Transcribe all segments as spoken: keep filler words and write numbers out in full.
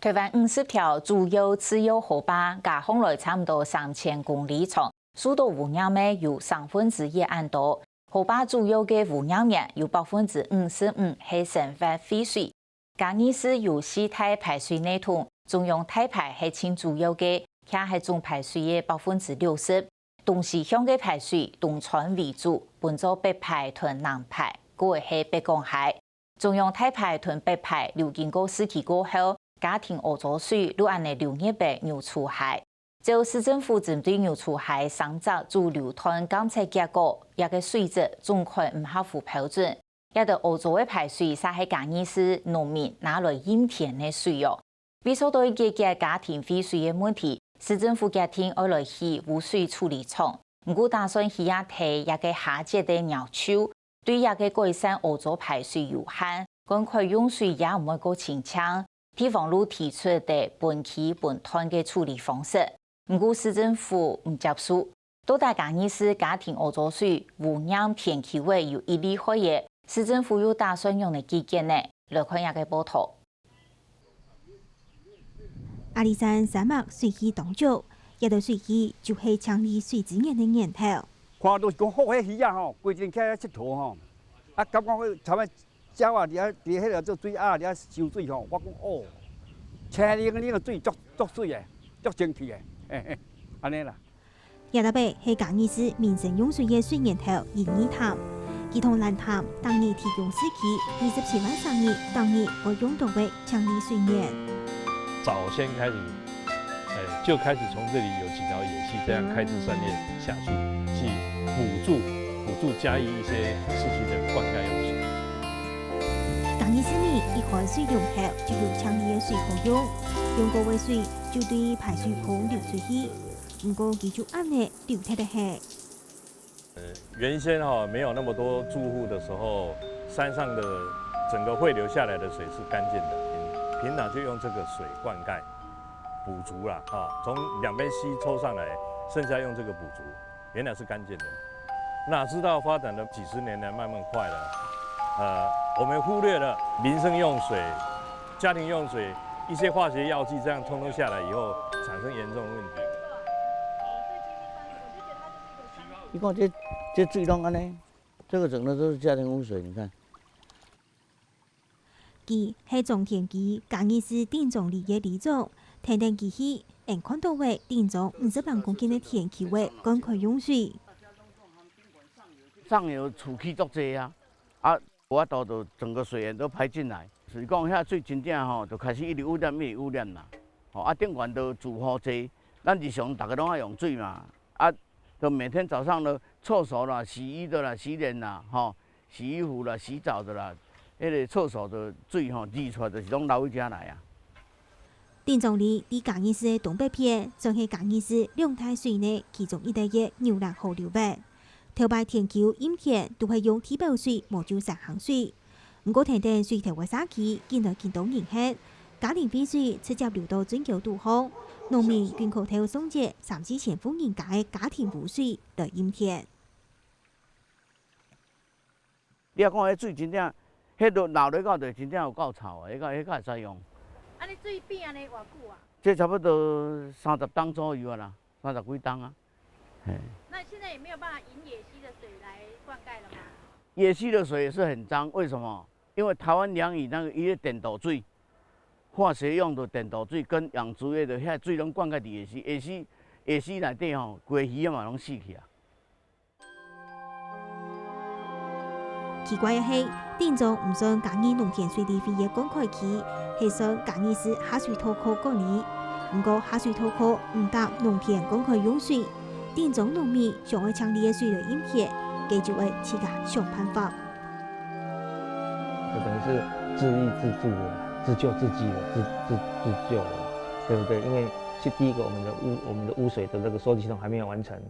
臺灣五十條主要次要河壩，加項來差毋多三千公里長，受到污染个有三分之一恁多。河壩主要个污染源有百分之五十五係生活廢水。嘉義市有四大排水系統，中央大排係盡主要个，佢係總排水个百分之六十。東西向个排水東穿為主，分做北排同南排，過會係北港溪。 中央大排同北排流經過市區過後，家庭屙糟水就恁呢流入个牛渚溪。照市政府針對牛渚溪三隻主流段監測結果，這个水質總概毋合乎標準。這兜屙糟个排水煞係嘉義市農民拿來蔭田个水哦。 為做到解決家庭廢水个問題，市政府決定愛來起污水處理廠。毋過打算起啊，忒這个下節个鳥樹，對這个改善屙糟排水有限，灌溉用水也毋會過清淨。地方就提出个分區分段个處理方式，毋過市政府毋接受。到底嘉義市家庭屙糟水污染田坵个有一例害个，市政府又打算仰般解決呢？來看這个報導。 阿里山山脈水系當足，這兜水系就係清理水資源个源頭。看到是講好个魚仔吼，規陣起來佚佗吼，啊，感覺好，頭仔鳥仔佇遐，佇遐做水鴨，佇遐泅水吼，我講哦，清冷冷个水足，足媠个，足清氣个，嘿嘿，按呢啦。 這搭仔係嘉義市民生用水个水源頭仁義潭。佢同蘭潭逐日提供市區二十七萬儕人逐日會用到个淨利水源。早先開始，呃，就開始從這裡有幾條野溪這樣開枝散葉下去，去補助，補助嘉義一些市區的灌溉用水。嘉義市民一開水龍頭就有淨利个水好用，用過个水就對排水孔流出去。 毋過佢就恁呢流忒个係。呃，原先哈，沒有那麼多住戶的時候，山上的整個匯流下來的水是乾淨的，平，平常就用這個水灌溉，補足啦，哈，從兩邊溪抽上來，剩下用這個補足，原來是乾淨的。哪知道發展了幾十年來，慢慢壞了。呃，我們忽略了民生用水、家庭用水，一些化學藥劑，這樣通通下來以後，產生嚴重的問題。你看這，這水攏按呢，這個整個都是家庭污水，你看。佢係種田機嘉義市頂庄里个里長，跈等佢去，𫣆看到个頂庄五十零公頃个田坵个灌溉用水。上游儲氣足濟啊，啊， 無法度就整個水源都排進來。所以講遐水真正吼，就開始一直污染，一直污染啦。吼，啊，頂懸都住戶濟，咱日常大家攏愛用水嘛，啊，就每天早上都搓手啦、洗衣的啦、洗臉啦，吼，洗衣服啦、洗澡的啦，彼个搓手的水吼，流出來就是攏流去遮來啊。 頂庄里佇嘉義市个東北片，算係嘉義市兩大水系其中一个个牛欄河流域。頭擺田坵蔭田都係用地表水無就山坑水。毋過跈等水頭个社區緊來緊多人歇，家庭廢水直接流到圳溝肚項，農民緊靠頭上節三四千戶人家个家庭污水來蔭田。 你若講彼水真正，彼落流落到就真正有夠臭啊，彼个，彼个會使用。啊，你水變按呢偌久啊？這差不多三十冬左右啊啦，三十幾冬啊。嘿。那現在也沒有辦法引野溪的水來灌溉了嗎？野溪的水也是很髒，為什麼？因為台灣良友那個一個顛倒水，化學用的顛倒水跟養殖業的遐水攏灌溉佇野溪，野溪，野溪內底吼，規个魚仔嘛攏死去啊。 奇怪个係，頂庄毋算嘉義農田水利會个灌溉區，係算嘉義市下水道課管理。毋過下水道課毋答農田灌溉用水，頂庄農民想愛淨利个水來蔭田，該就愛自家想辦法。這等於是自立自助了，自救自己了，自，自，自救了，對不對？因為是第一個，我們的污，我們的污水的這個收集系統還沒有完成。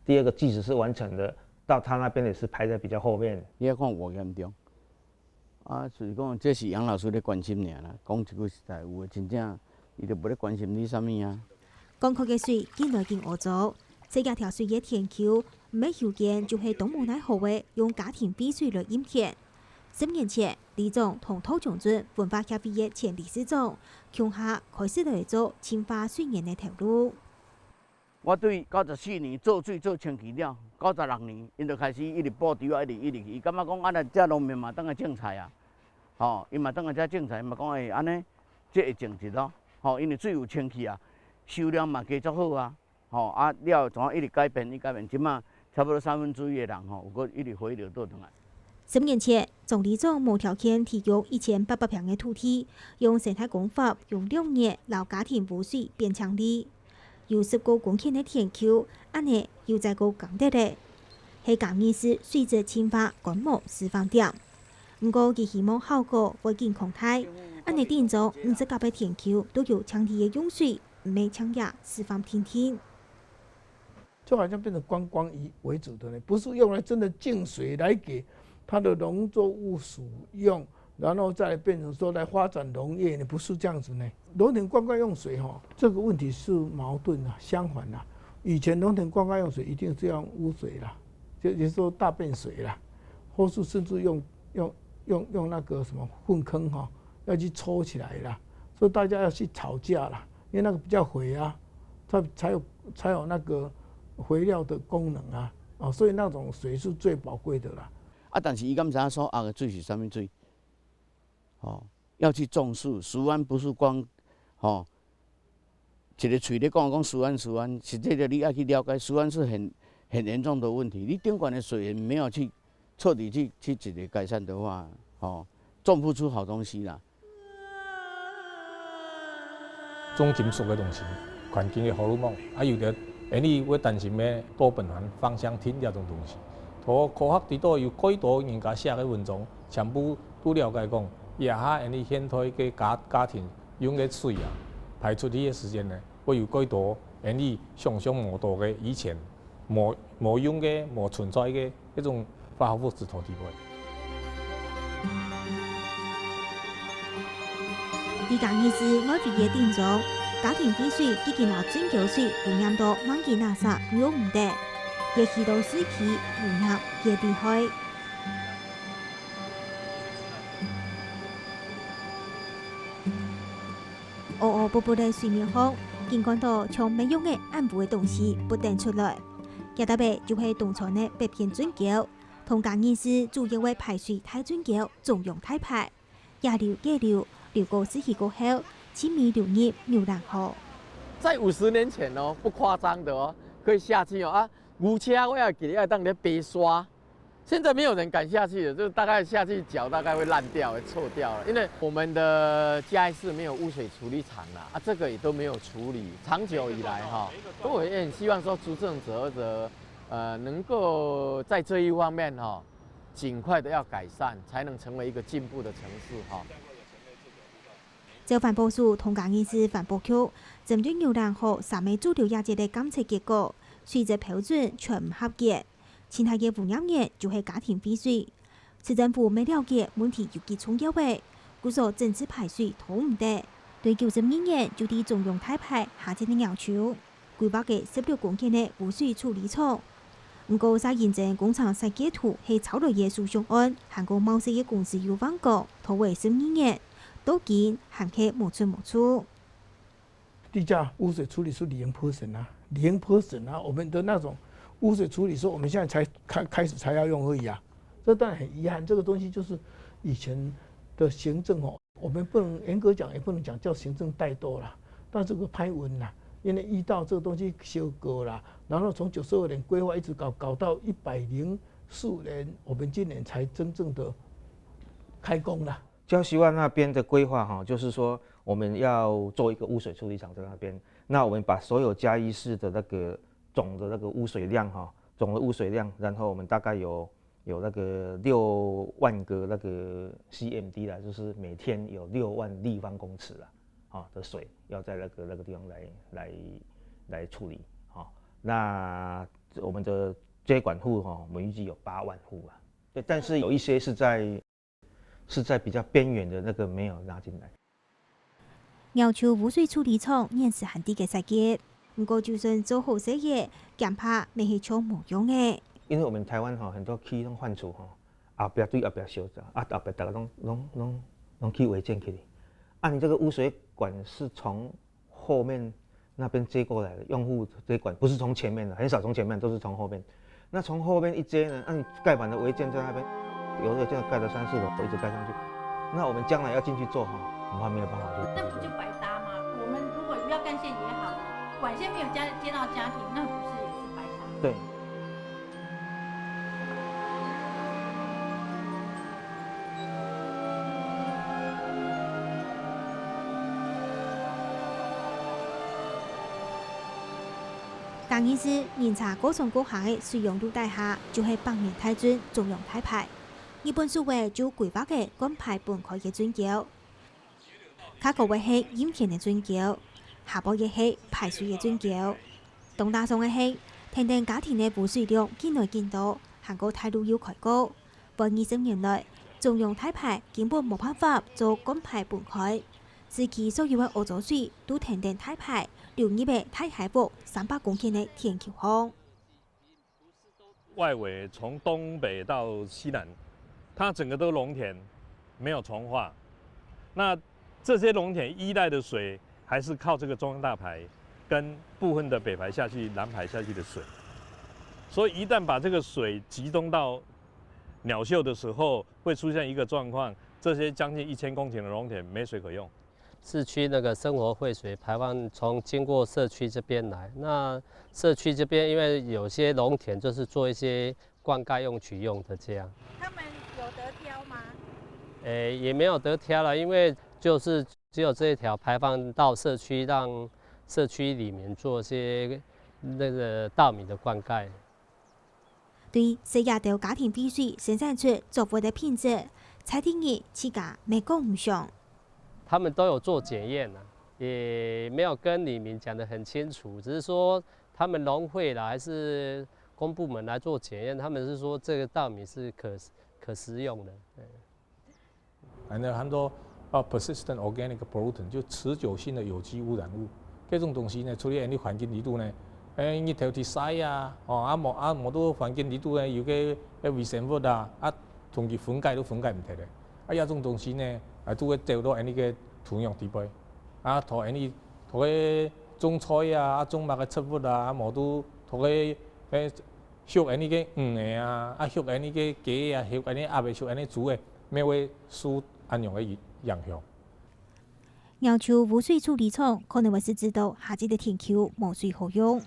第二個，即使是完成的，到他那邊也是排在比較後面。你要看偌嚴重。啊，所以講，這是楊老師咧關心爾啦。講一句實在，有的真正，伊就無咧關心你啥物啊。灌溉个水緊來緊烏糟，細隻條水个田坵，毋係修建就係當無奈何个，用家庭廢水來蔭田。十年前，里長同桃江鎮文化協會个前理事長共下開始來做淨化水源个頭路。我對九十四年做水做清氣了，九十六年，𪜶就開始一直補救啊，一直一直去。伊感覺講啊，咱遮農民嘛當來種菜啊，吼，伊嘛當來遮種菜，嘛講會安尼，這會種得咯，吼，因為水有清氣啊，收量嘛加足好啊。 吼，啊，了後怎樣一直改變，一直改變，這馬差不多三分之一个人吼，有个一直回流倒轉來。十年前，莊里長無條件提供一千八百坪个土地，用生態工法，用六年摎家庭污水變淨利。有十个公頃个田坵，恁呢又再過耕得咧，係嘉義市水質淨化觀摩示範點。毋過，佢希望效果會更擴大，恁呢頂多五十甲个田坵都有淨利个用水， 毋係淨這示範定定。就好像變成觀光為，為主的呢，不是用來真的淨水來給它的農作物使用，然後再變成說來發展農業呢，不是這樣子呢。農田灌溉用水吼，這個問題是矛盾啊，相反啊。以前農田灌溉用水一定是要用污水啦，就，也就是說大便水啦，或是甚至用，用，用，用那個什麼糞坑吼，要去抽起來啦，所以大家要去吵架啦。 因為那個比較肥啊，它才有，才有那個肥料的功能啊，哦，所以那種水是最寶貴的啦。啊，但是伊敢知影所沃个水是啥物水？吼，要去重視，食安不是光，吼，一个喙咧講講食安食安，實際上你愛去了解，食安是很，很嚴重的問題。你頂懸的水源沒有去 徹底去，去一个改善的話，吼，種不出好東西啦。重金屬个東西，環境个荷爾蒙，啊，有的，恁呢會擔心个多苯環芳香烴這種東西。科，科學裡肚有幾多人家寫个文章，全部都了解講，這下恁呢現代个家，家庭用个水啊，排出去个時間呢，會有幾多恁呢想像無到个以前 無，無用个、無存在个一種化學物質到底背。在嘉義市外圍个頂庄，家庭廢水已經摎圳溝水污染到吂記垃圾用毋得，也許多市區污染也厲害。 烏烏噗噗个水面項，竟看到像乜用个暗烏个東西不斷出來。這搭仔就係東川个北片圳溝，同嘉義市主要个排水大圳溝中央大排。這流該流，流過市區過後，盡尾流入牛欄河。在五十年前哦，不誇張的哦，可以下去哦，啊，牛車我也記得愛當咧爬沙， 現在沒有人敢下去了，就大概下去腳大概會爛掉、會臭掉了，因為我們的嘉義市沒有污水處理廠啦，啊，這個也都沒有處理，長久以來哈，我也很希望說執政者或者，呃，能夠在這一方面哈，盡快的要改善，才能成為一個進步的城市哈。照環保署同嘉義市環保局針對牛欄河三个主流垃圾个監測結果，水質標準全毋合格。 盡大个污染源就係家庭廢水。市政府乜了解問題有幾重要仔，故所整治排水通毋得，對九十二年就在中央大排下設个要求，規劃个十六公頃个污水處理廠。毋過，在認真工程設計圖係抄來个書上案，還過貿設个公司有話講，拖仔十二年，到今還係無出無處。 地價污水處理是零percent啊，零percent啊，我們的那種污水處理是我們現在才開，開始才要用而已啊。這當然很遺憾，這個東西就是以前的行政哦，我們不能，嚴格講也不能講叫行政怠惰啦，但這個拍穩啦，因為遇到這個東西修改啦，然後從九十二年規劃一直搞，搞到一百零四年，我們今年才真正的開工啦。 礁溪灣那邊的規劃哈，就是說我們要做一個污水處理廠在那邊，那我們把所有嘉義市的那個總的那個污水量哈，總的污水量，然後我們大概有，有那個六萬個那個C M D啦，就是每天有六萬立方公尺啦，哈，的水要在那個，那個地方來，來，來處理，哈。那我們的接管戶哈，我們預計有八萬戶啦。對，但是有一些是在 是在比較邊緣的那個沒有納進來。要求污水處理廠現時還在个設計，毋過就算做好勢仔，驚怕乜係像無用个。因為我們台灣哈，很多區域都換除哈，后壁对后壁烧，啊，后壁大家拢，拢，拢，拢去违建去哩。啊，你这个污水管是从后面那边接过来的，用户这管不是从前面的，很少从前面，都是从后面。那从后面一接呢，那你盖满了违建在那边，有的这样盖了三四楼，一直盖上去。那我们将来要进去做哈，恐怕没有办法去。那不就白搭吗？我们如果要干线也好，管线没有接接到家庭，那不是也是白搭？对。 嘉義市仁茶高中高下个水陽路底下，就係百年大圳中央大排。日本首位就規劃个乾排分開个圳溝。較高个係陰田个圳溝，下背个係排水个圳溝。當打爽个係，跈等家庭个污水量緊來緊多，還過大路又開過，分二十年來，中央大排根本無辦法做乾排分開。 市區所有个屙糟水都跈等大排流入个大溪屋三百公頃个田坵項。外圍從東北到西南，它整個都農田，沒有重劃。那這些農田依賴的水，還是靠這個中央大排跟部分的北排下去、南排下去的水。所以一旦把這個水集中到鳥秀的時候，會出現一個狀況，這些將近一千公頃的農田沒水可用。 市區那個生活廢水排放從經過社區這邊來，那社區這邊因為有些農田就是做一些灌溉用水用的這樣。他們有得挑嗎？誒，也沒有得挑了，因為就是只有這一條排放到社區，讓社區裡面做些那個稻米的灌溉。 對細這兜家庭廢水生產出作物个品質，蔡定仁自家乜講毋上。他們都有做檢驗啊，也沒有跟里民講得很清楚，只是說他們農會啦，還是公部門來做檢驗，他們是說這個稻米是可可食用的。對。 安到喊做啊 persistent organic pollutant，就持久性的有機污染物。這種東西呢，處理恁樣環境裡肚呢，誒，日頭去曬啊，哦，啊無啊無到環境裡肚呢，有个个微生物啊，啊同佢分解都分解毋忒个。啊這種東西呢，啊都會走到恁樣个土壤底背，啊同恁樣同个種菜啊，啊種麼个植物啊，啊無都同个誒 畜恁樣个魚仔啊，啊畜恁樣个雞仔啊，畜恁樣鴨仔，畜恁樣豬仔，乜會受恁樣个影響。要求污水處理廠可能會使知到下一个田坵無水好用。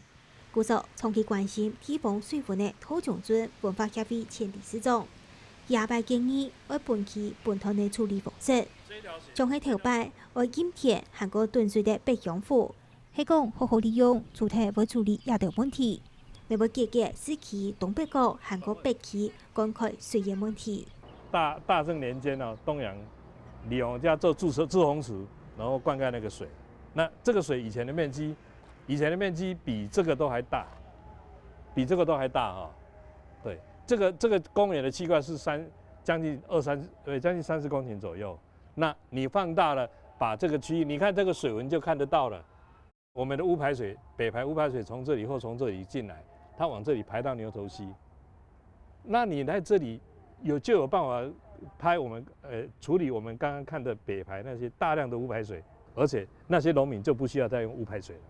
故所長期關心地方水文个桃江圳文化協會前理事長，這擺建議愛分區分段个處理方式，像係頭擺愛禁田還過囤水个北向湖， 係講好好利用除忒會處理這兜問題，乜會解決市區東北角還過北區灌溉水源問題。大大正年間呢，東洋李鴻家做滯洪池，然後灌溉那個水。那這個水以前的面積，以前的面積比這個都還大，比這個都還大哈。對，這個這個公園的區塊是三將近二三呃將近三十公頃左右。那你放大了，把這個區域，你看這個水文就看得到了。 我們的污排水，北排污排水從這裡或從這裡進來，它往這裡排到牛頭溪。那你在這裡有就有辦法排我們呃處理我們剛剛看的北排那些大量的污排水，而且那些農民就不需要再用污排水了。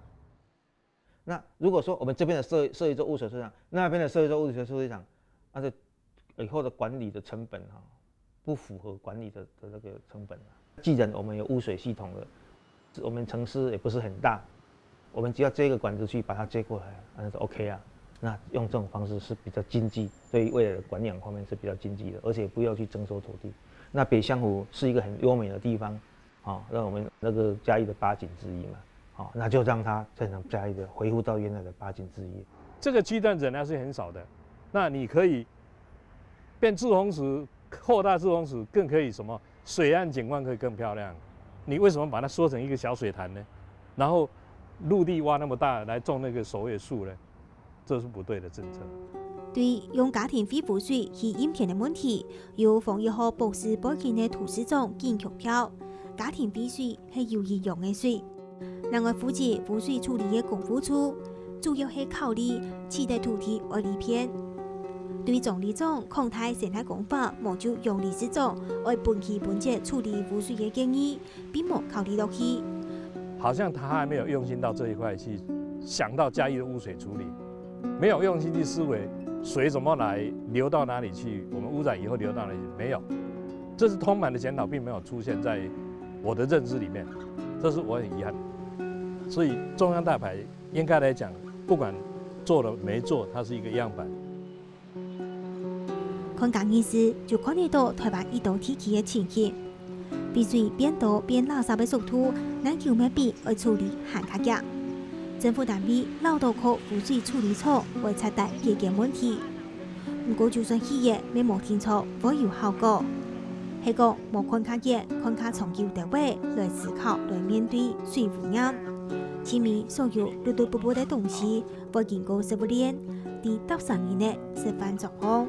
那如果說我們這邊的設設一座污水處理廠，那邊的設一座污水處理廠，那這以後的管理的成本哈，不符合管理的的那個成本啊。既然我們有污水系統了，我們城市也不是很大，我們只要接一個管子去把它接過來，那就 OK 啊。那用這種方式是比較經濟，對於未來的管養方面是比較經濟的，而且不要去徵收土地。那北向湖是一個很優美的地方，好，讓我們那個嘉義的八景之一嘛，好，那就讓它變成嘉義的恢復到原來的八景之一。這個區段仍然是很少的，那你可以變滯洪池，擴大滯洪池，更可以什麼？水岸景觀可以更漂亮。你為什麼把它縮成一個小水潭呢？然後陸地挖那麼大來種那個守衛樹呢？這是不對的政策。對用家庭廢污水去蔭田个問題，有防疫學博士背景个涂市長緊強調，家庭廢水係有營養个水。另外負責污水處理个工務處，主要係考慮取得土地愛利便。對總理長擴大生態工法，無就楊理事長愛分期分節處理污水个建議，並無考慮落去。好像他還沒有用心到這一塊去想到嘉義的污水處理，沒有用心去思維水怎麼來流到哪裡去，我們污染以後流到哪裡去，沒有。這是通盤的檢討，並沒有出現在我的認知裡面，這是我很遺憾。所以中央大排應該來講，不管做了沒做，它是一個樣板。看嘉義市就看得到台灣已多地區个情形。 廢水變多變垃圾个速度，恁久乜比愛處理還較遽。政府單位恅著靠污水處理廠會徹底解決問題。毋過，就算起業乜無定著會有效果。係講無看較遠、看較長久兜仔來思考、來面對水污染，盡尾所有綠綠布布个東西會經過食物鏈，在搭上人个食飯桌項。